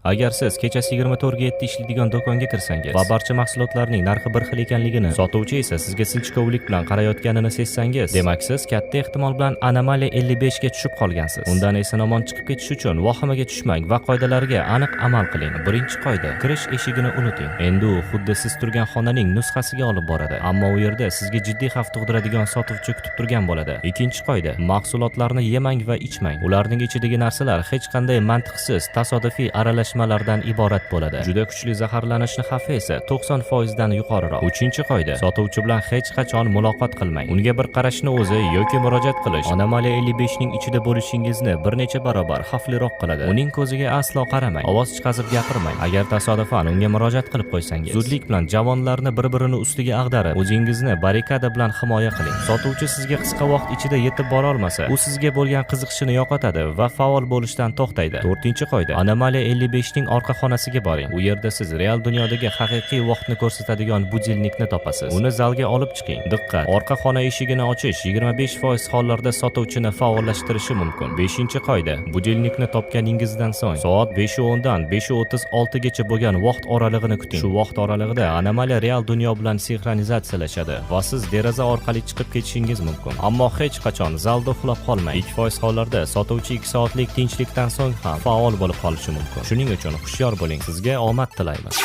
Agar siz kechasi 24:07 ishlaydigan do'konga kirsangiz va barcha mahsulotlarning narxi bir xil ekanligini, sotuvchi esa sizga sinchkovlik bilan qarayotganini sezsangiz, demak, siz katta ehtimol bilan anomaliya 55 ga tushib qolgansiz. Undan eson omon chiqib ketish uchun vahimaga tushmang va qoidalarga aniq amal qiling. Birinchi qoida: kirish eshigini unuting. Endi u xuddi siz turgan xonaning nusxasiga olib boradi, ammo u yerda sizga jiddiy xavf tug'diradigan sotuvchi kutib turgan bo'ladi. Ikkinchi qoida: mahsulotlarni yemang va ichmang. Ularning ichidagi narsalar hech qanday mantiqsiz tasodifiy aralashmalardan iborat bo'ladi. Juda kuchli zaharlanishni xavfi esa 90% dan yuqoriroq. Uchinchi qoida: sotuvchi bilan hech qachon muloqot qilmang. Unga bir qarashni o'zi yoki murojaat qilish anomaliya 55 ning ichida bo'lishingizni bir necha barobar xavfliroq qiladi. Uning ko'ziga aslo qaramang, ovoz chiqazib gapirmang. Agar tasodifan unga murojaat qilib qo'ysangiz, zudlik bilan javonlarni bir-birini ustiga ag'darib, o'zingizni barrikada bilan himoya qiling. Sotuvchi sizga qisqa vaqt ichida yetib bora olmasa, u sizga bo'lgan qiziqishini yo'qotadi va faol bo'lishdan to'xtaydi. To'rtinchi qoida: anomaliya 55 ning orqa xonasiga boring. U yerda siz real dunyodagi haqiqiy vaqtni ko'rsatadigan будильник ni topasiz. Uni zalga olib chiqing. Diqqat! Orqa xona eshigini ochish 25% hollarda sotuvchini faollashtirishi mumkin. Beshinchi qoida: будильник ni topganingizdan so'ng soat 5:10 dan 5:36 gacha bo'lgan vaqt oralig'ini kuting. Shu vaqt oralig'ida anomaliya real dunyo bilan sinxronizatsiyalashadi va siz deraza orqali chiqib ketishingiz mumkin. Ammo hech qachon zalda uxlab qolmang. 2% hollarda sotuvchi 2 soatlik tinchlikdan so'ng ham faol bo'lib qolishi mumkin. Shuning uchun hushyor bo'ling. Sizga omad tilaymiz.